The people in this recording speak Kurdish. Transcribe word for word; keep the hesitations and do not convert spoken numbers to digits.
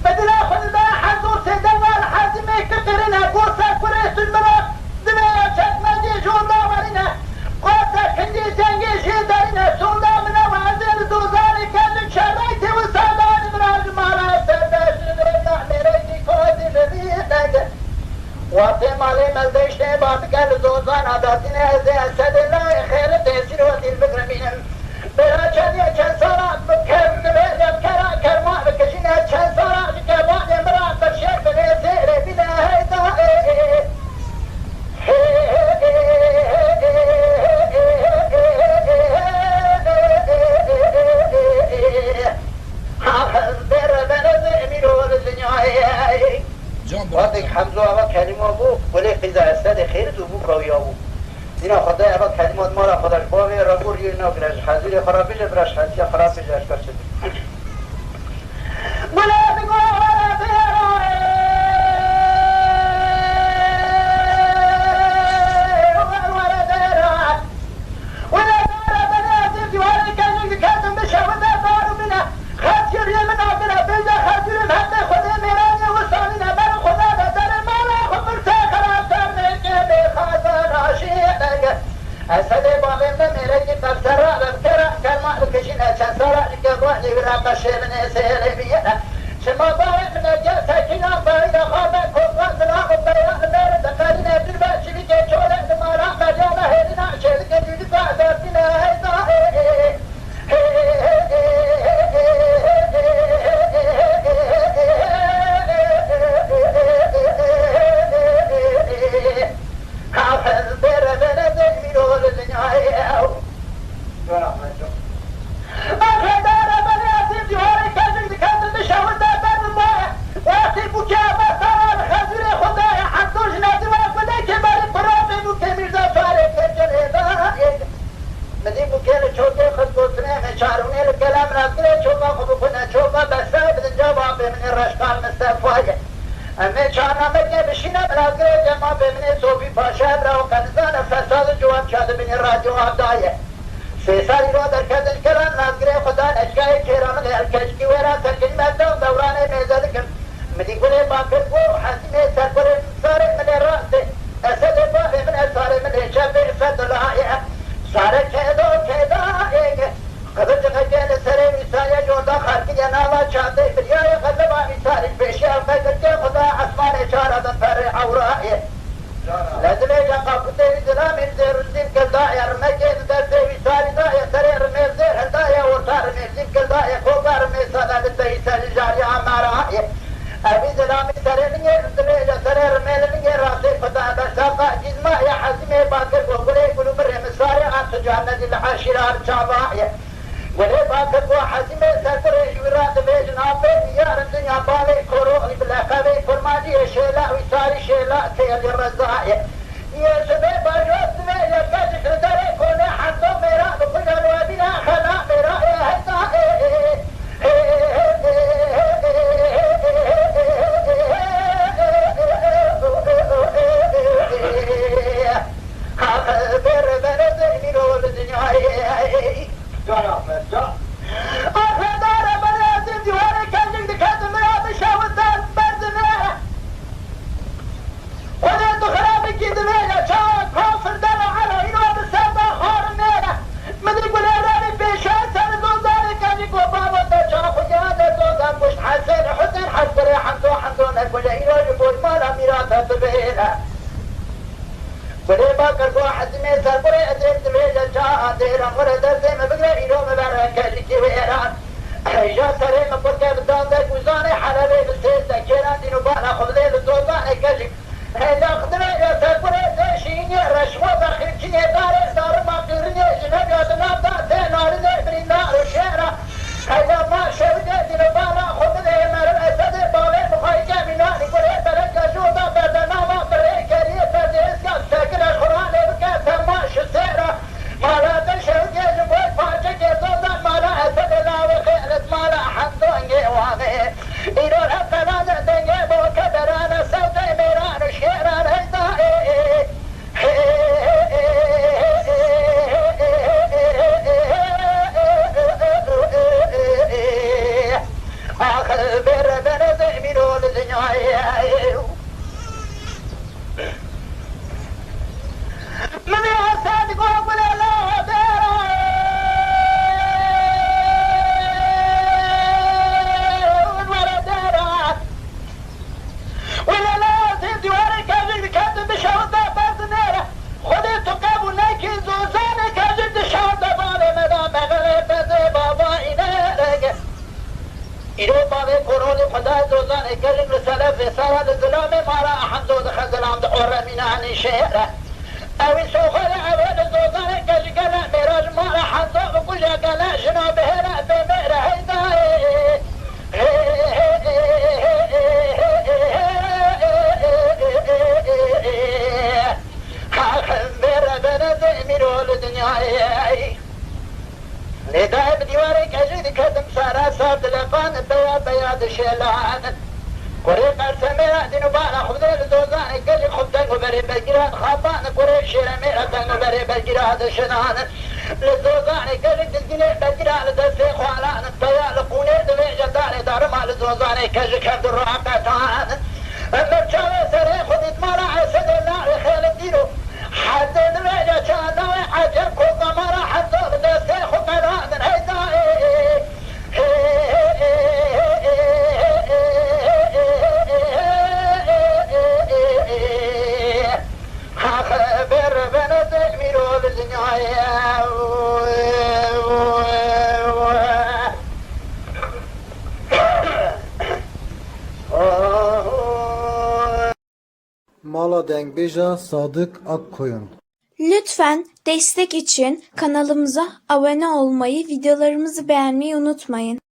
Bi dila xwe dide hezûr sêdeva li hezîmê kiqirîne, gosa kurê tu li min re divê çekmecê ji winda werîne. Gosa kindî cengê jê derîne, sonda min ew e, ez ê li zozanê kezin şeraytê wisa danî min re ji mala ser de ji vê mêrekî kotî li vî nege. Wextê malê me li deştê Batike li zozana datîne, ez ê Esedê layê xêrê tesîr wetî li bigrimînim. Bêra çendî çend sala bi ker-, bi kera kerma bikişîne, çend sala ji kervanê min re qirşê binê sêrê bîne, heyda ê, ê, ê. Hafiz bê rebenê zê Emîro li dinyayê. Can bırak. Wextêk Hemzo eva kelîma bû, gulê qîza Esedê xêrit û bû kawiya bû. Dîna Xwedê eva kelîma di mala xwe de ji bavê re bû, riyê nagire ji hezûrê xwe re bêje, bira ji hesiya xwe re bêje, eşker çi. Gulê bi gul were bêra, were were bêra. Wele dara bene ez ê dîwarê kejik diketim bişewite dar û bine. Xezgiriyê min nagire, bêje xezgirê min hemdê Xwedê mêranê wistanîne, ber Xweda de derê mala xwe pirse xirab ser mêkê bê xaza naşî nege. Esedê bavê min mêrekî berserra be, bi kera kerma bikişîne, çend sala ji kevanê wî re qeşê binê sêrê bîne. Çima bavê min e, gel sekîna bayra xabe, koka zilam û beyran li mêr diqerîne, dûr be çivîkê çolê li mala me, cana hêrîna çêlike cûcika dertîne, heyda ê, ê, ê. Hafiz bê rebenê zê Emîro li dinyayê. Axê dara berê ez ê dîwarê kejik diketim bişewite ber min boye. Wextê bûkê eva sara li xezûrê xwe daye, Hemdo ji nêzî we gulekê berî qurabê bûkê Mîrza Sarê Kêrkirê dayê. Min dî bûkê li çokê xist gotinê, xê çarûnê li kela min ez girê çoka xwe bixwîne, çoka beste bi dinca bavê min ê reşkan Mistefayê. Em ê çarnamekê bişîne, min ez girê cema bê min ê Sofî Paşa, bira û qe nizane fesad û ciwan ça dibînî radyoya daye. Sê sal îro derketin kela min ez girê xwe da neçkayê kêra min ê el keçikî wêra sekinî me dewranê mêze dikim. Min dî gulê bakir bû, hezîmê sergulê sarê min ê rastê. Esedê bavê min e sarê min ê çepê Fedulahê. Sare kedo keda êge. Qibircixekê li serê wî sarê jorda xarkiriye nava çandê, biryarê xezeba wî sarî pêşiya xwe girtê xwe da esmanê çara bin perê ewrayê. Lê divêje qapûtê wî zilamî zêr û zîv kildaye, rimekê di destê wî sarî daye, serê rimêv zêr hildaye, orta rimêv zîv kildaye, koka rimê sade li teyî ser jariya merayê. Evî zilamî serê min yê divêje serê rimê li min yê rastê xwe da, bersaqa cîzma ye hezîmê bakir bû, gulê gul û birê min sarê an tu carnedî li eşîra çava ye. Gulê bakir bû hezîmê sergurê ji wî re dibêjin, apê diyar in dinya balê koroxî bi leqebê kurmanciyê şêla wî sarî şêla têlî rezayê. Yê sibê bajor dibêje kecik li derê konê hemdo mêra bi kuja li we bîne xela mêra ê heta ê ê. Hafiz bê rebenê zê Emîro li dinyayê. Can Ahmet, can. Axê dara berê ez ê dîwarê kejik diketim, min re bişewite ber dinê. Xwedê tu xirabikî divêje, çawa kafir dera ela, îro bi ser de xwarin nêre. Min dî gulê revî pêşiya ser zozanê kejik û bavo te çaxuya de zozan kuşt Hesên, Husên, Heskurê, Hemdo, Hemdo ne gule, îro ji bo mala mîra te dibêre. Gulê bakir go hezîmê sergurê ez ê divêje ça dêran xwe re destê min bigire, îro min bere kejikî wêran. Heyja serê min kurke bi dazek û zanê Helebê bi sêz de kêran dîn û bala xwe bidê li zozanê kejik. Heyda xidimê ya sergurê zê şînê reşwa ve xirkinê darê zarima qîrinê ji nebiya di nav da tê narinê birîndar û şêra. Heyda ma şewidê dîn û bala xwe bidê merin Esedê bavê mixayike mînanî gurê bereke jû da berde nama birê keriyê berdê êzga sekine xuralê bike tema ji sêra. Gelek li selefê sara li zilamê mara Hemzo dixe zilam di oremîna nîşêre. Ewî soxere ew ê li zozanê kejikene mêra ji mara Hemzo bikuje gele jina bihêre bê mêre heyda ê. Xaxim bê re bene zê mîro li dinyayê. Lê dayê bi dîwarê kejî diketim sara sar dileqan beya beya dişêlan. Kurê qersemê ya din û bala xwedê li zozanê gelî xwe deng û berê belgîran xapan kurê şêremê ya deng û berê belgîra dişinan. Li zozanê gelî dizgînê belgîra li destê xwe alan peya li qûnê divêje darê darima li zozanê kejî kevdi raqetan. Emir çavê serê xwe dît mala Esedê narê xêlin dîro. Hezê divêje çanda wê eceb ku qamara hezor destê xwe qelandin heyda ê. Xax bêr bene zê mîro li dinyayê. Mala dengbêja Sadık Akkoyun. Lütfen destek için kanalımıza abone olmayı, videolarımızı beğenmeyi unutmayın.